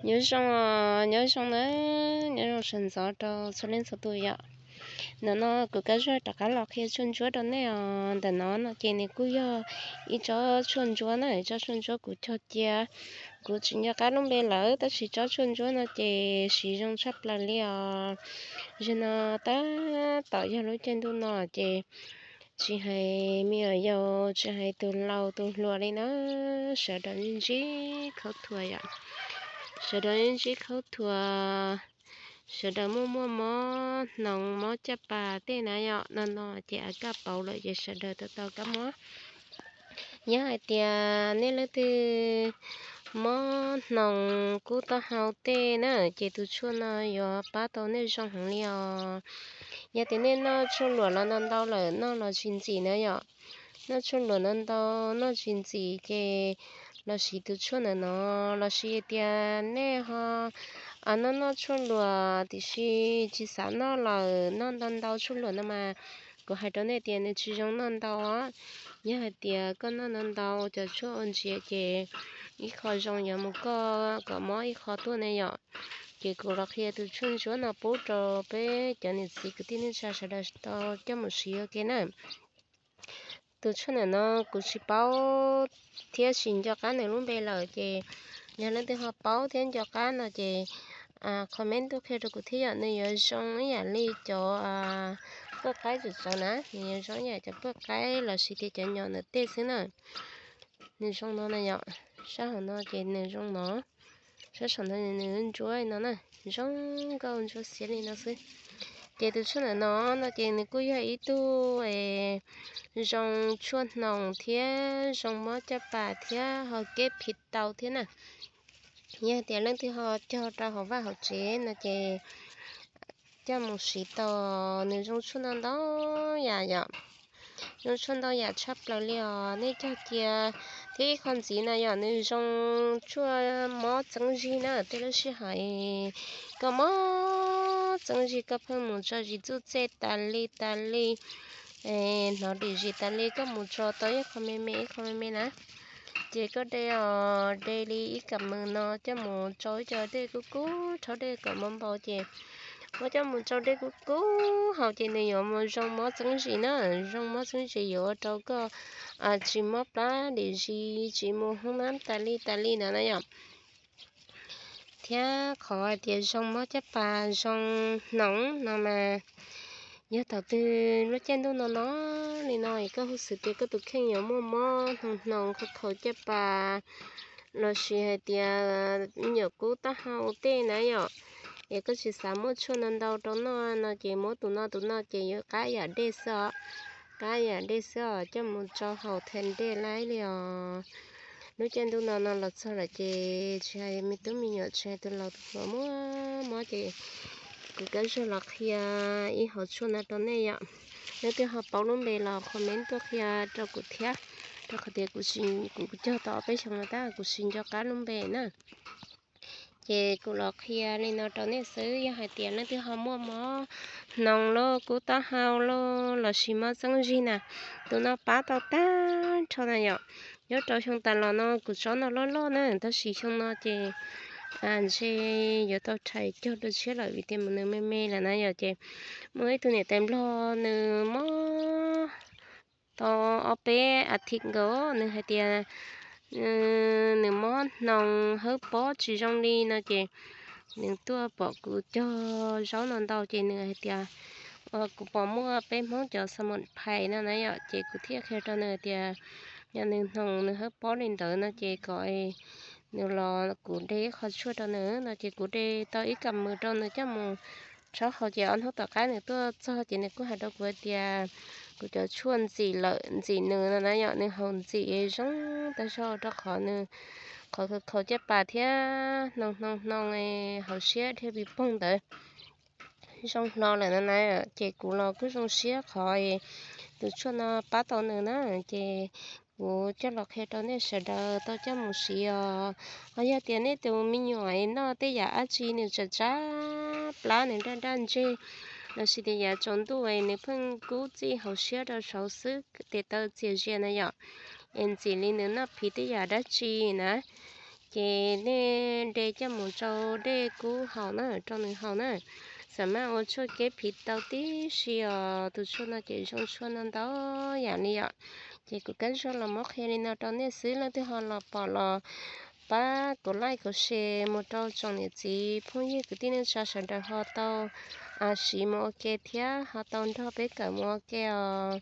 Nyob zoo, nyob zoo na, nyob zoo sawv ntxov rau txhua leej txhua tus yom. Ntawm no kuv Kab Zuag rov qab los qhia tshuaj ntsuab rau nej os. Ntawm no no ces nws kuj yog ib tsob tshuaj ntsuab na, ib tsob tshuaj ntsuab kuv cog cia. Kuv tsis nco qab lub npe lawm, tab sis tsob tshuaj ntsuab no ces siv zoo tshaj plaws li os. Zaum no tab tom yog lub caij ntuj no ces tsis hais me nyuam yaus, tsis hais tus laus tus hluas li na, sawv daws ntsib khaub thuas yom. Sawv daws ntsib khaub thuas, sawv daws muaj muaj mob hnoos mob caj pas tej na yom, no no ces av kaj pauv lawm ces sawv daws tau tau kab mob. Yog hais tias nej leej twg mob hnoos kub taub hau tej na, ces tus tshuaj no yuav pab tau nej zoo heev li os. Yog tias nej noj tshuaj luam los ntau ntau lawm, noj los tsis ntxim na yom, noj tshuaj luam ntau ntau noj tsis ntxim ces los siv tus tshuaj ntawm no. Los sis tias nej ho noj noj tshuaj luam tiam sis tsis xav noj lawm, noj ntau ntau tshuaj luam no mas kuv hais rau nej tias nws tsis zoo noj ntau os. Yog hais tias koj noj ntau ntau cov tshuaj ua ntsiav ces ib qho zoo yuav mus koj kom mob ib qho tuaj ne yom. Ces kuv los qhia tus tshuaj ntsuab no pub rau peb cov niam txiv kwv tij neej tsa sawv daws tau coj mus siv ua ke na. Tus tshuaj ntawm no kuv tsis paub thiab tsis nco qab nws lub npe lawm ces yog leej twg ho paub thiab nco qab no ces comment tuaj qhia rau kuv thiab yom. Nws yuav zoo ib yam li cov puaj qaib txawv txawv na, nws yuav zoo ib yam cov puaj qaib los sis tias cov nyom ntawm tej xwb na. Nws zoo no na yom, sab hauv no ces nws zoo no, sab saum no nws ntsuab li no na, zoo nkauj ntsuab xiab li no xwb. Ces tus tshuaj ntawm no no ces nws kuj yog ib tug zoo tshuaj hnoos thiab zoo mob caj pas thiab ho keb phiv tau thiab na. Yog tias leej twg ho cog rau hauv vaj hauv tsev no ces coj mus siv tau, nws zoo tshuaj ntau ntau yam yom. Zoo tshuaj ntau yam tshaj plaws li os, nej cog cia. Thiab ib qho ntxiv no yom, nws zoo tshuaj mob txeeb zig na, tej lub sij hawm koj mob txeeb zig koj pheej mus tso zis txuj txej tas li tas li, hnov dim zis tas li, koj mus tso tau ib qho me me ib qho me me na. Ces koj de os, de li ib kam mws no coj mus tsau ib co dej kub kub, rhaub dej kom npau npau ces muab coj mus tsau dej kub kub haus ces nws yuav mus zoo mob txeeb zis na. Zoo mob txeeb zis yuav ua rau koj tsis mob plab dim zis, tsis mus hoob nab tas li tas li ntawd na yom. Thiab qhov hais tias zoo mob caj pas zoo hnoos no mas yog thaum twg lub caij ntuj no no li no es koj hu xwm tias koj tus kheej yuav muaj mob hnoos hnoos khaus khaus caj pas los sis hais tias me nyuam kub taub hau tej na yom, es koj tsis xav muab tshuaj ntau ntau rau noj no ces muab tus no tus no ces yuav qab yam dej xwb os. Qab yam dej xwb os, coj mus tsau haus theem dej laib li os. Lub caij ntuj no no los txog lawm ces tsis hais me tub me nyuam tsis hais tus laus tus hluas muaj mob ces kuv Kab Zuag los qhia ib hauv tshuaj no rau nej yom. Leej twg ho paub lub npe los comment tuaj qhia rau kuv thiab, rau qhov tias kuv cog tau ob peb xyoo no tab kuv tsis nco qab lub npe na. Ces kuv los qhia li no rau nej xwb, yog hais tias leej twg ho muaj mob hnoos lauj, kub taub hau lauj, los sis mob txeeb zig na, tus no pab tau tag nrho na yom. Nyob rau xyoo tas los no kuv tsob no loj loj na, tab sis xyoo no ces ntshe yuav tau rhais cog dua tshiab lawm vim tias nws me me lawm na yom. Ces muaj ib tug niam tais nplog nws mob tau ob peb as thiv nkaus, nws hais tias nws mob hnoos hawb pob tsis zoo li no ces nws tuaj pom kuv cog zaub no ntau ces nws hais tias kuv pom muaj peb Hmoob cov xa mum phais no na yom, ces kuv thiaj qhia rau nws tias yog nws hnoos nws hawb pob li ntawd no ces kom nws los kuv de ib qho tshuaj rau nws no ces kuv de tau ib kam mws rau nws coj mus rhaub haus ces ob hnub tom qab nws tuaj txog ces nws kuj hais rau kuv tias kuv cov tshuaj ntxim lawm ntxim nws no na yom, nws haus ntxim zoo tag zog rau qhov nws qhov khaus caj pas thiab hnoos hnoos hnoos hauv siab dhia pis poog ntawd zoo hlo lawm no na. Ces kuv los kuj zoo siab qhov tus tshuaj no pab tau nws na, ces kuv coj los qhia rau nej sawv daws tau coj mus siv os. Ho yog tias nej tus me nyuam noj tej yam dab tsi nws tsam tsab plab nws daj daj ntseg, los sis tias yav tsaus ntuj nws pheej kub txij hauv siab rau saud xwb tes taw txias zias na yom, es ntxim li nws noj phiv tej yam dab tsi na, ces nej de coj mus rau dej kub haus na, rau nws haus na. Xam maj ua tshuaj kev phiv tau tib si os, tus tshuaj no ces zoo tshuaj no ntau yam li yom. Ces kuv Kab Zog los muab qhia li no rau nej xwb, leej twg ho los pom los pab kuv like kuv share mus rau tsoom niam txiv phooj ywg kwv tij neej tsa sawv daws ho tau siv mus ua ke thiab ho tau nrog peb kawm mus ua ke os.